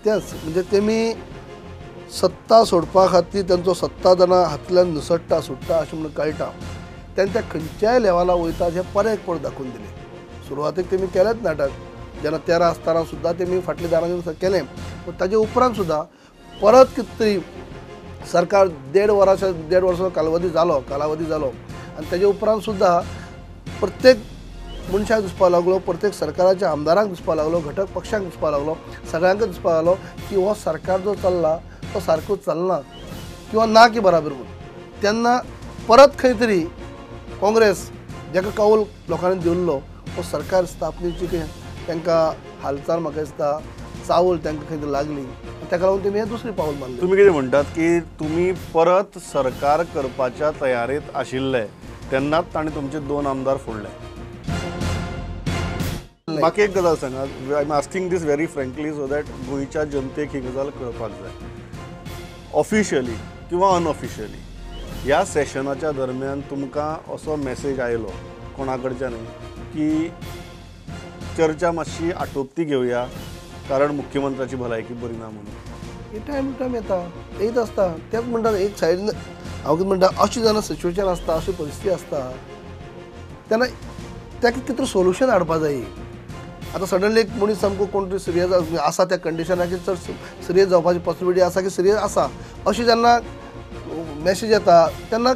तेच म्हणजे तेमी सत्ता सोडपा खातीर तांचो सत्ता जाणां हातल्यान निसट्टा सुट्टा अशें म्हणून कळटा तेन्ना त्या खंयच्याय लेवला वयता हें परत एक फावट दाखोवन दिलें. सुरवातेक तेमी केलेंच नाटक जेन्ना 13 आसतना सुद्दां तेमी फाटल्या दारां केलें पूण ताजे उपरांत सुद्दां परत कितें तरी सरकार देड वर्साचो कालावधी जालो आनी ताजे उपरांत सुद्दां प्रत्येक मनशाक दिसपाक लागलो, प्रत्येक सरकाराच्या आमदारांक दिसपाक लागलो, घटक पक्षांक दिसपाक लागलो, सगळ्यांक दिसपाक लागलो की हो सरकार जो चल्ला तो सारको चलना किंवा ना की बराबर म्हणून. तेन्ना परत खंय तरी काँग्रेस जाका कौल लोकांनी दिल्लो हो सरकार स्थापनेची तांकां हालचाल म्हाका दिसता चावल तांकां खंय तरी लागली, ताका लागून तेमी हें दुसरें पावल मारलें. तुमी कितें म्हणटात की तुमी परत सरकार करपाच्या तयारेंत आशिल्ले तेन्नाच ताणें तुमचे 2 आमदार फोडले. बाकी एक गजाल सांगा, I am asking this very frankly so that गोंयच्या जनतेक ही गजाल कळपाक जाय. ऑफिशियली किंवा अनऑफिशियली ह्या सेशनाच्या दरम्यान तुमकां असो मॅसेज आयलो कोणा कडच्यान की चर्चा मातशी आटोपती घेवया कारण मुख्यमंत्र्याची भलायकी बरी ना म्हणून? टायम टू टायम येता, येत आसता. तेच म्हणटा एक सायडीन हांव कितें म्हणटा, अशी जेन्ना सिच्युएशन आसता, अशी परिस्थिती आसता तेन्ना ताका कितें सोल्युशन हाडपा जाय. आतां सडनली एक मनीस सामको कोण तरी सिरियस आसा त्या कंडिशनाचेर चड सिरियस जावपाची पॉसिबिलिटी आसा की सिरियस आसा अशी जेन्ना मॅसेज येता तेन्ना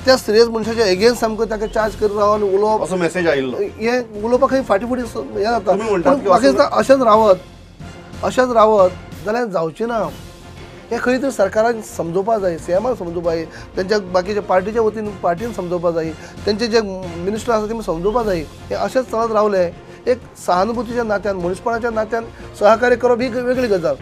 त्या सिरियस मनशाच्या एगेन्स्ट सामको ताका चार्ज करीत राव आनी उलोवप असो मॅसेज आयिल्लो हें उलोवपाक खंय फाटीं फुडें हें जाता. म्हाका दिसता अशेंच रावत जाल्यार जावचें ना. हें खंय तरी सरकारान समजोवपा जाय, सीएमाक समजोवपा जाय, तेंच्या बाकीच्या पार्टीच्या वतीन पार्टीन समजोवपा जाय, तेंचे जे मिनिस्टर आसा तेमी समजोवपा जाय. हें अशेंच चलत रावलें एक सहानुभूतीच्या नात्यान, मनीसपणाच्या नात्यान सहकार्य करप ही वेगळी गजाल.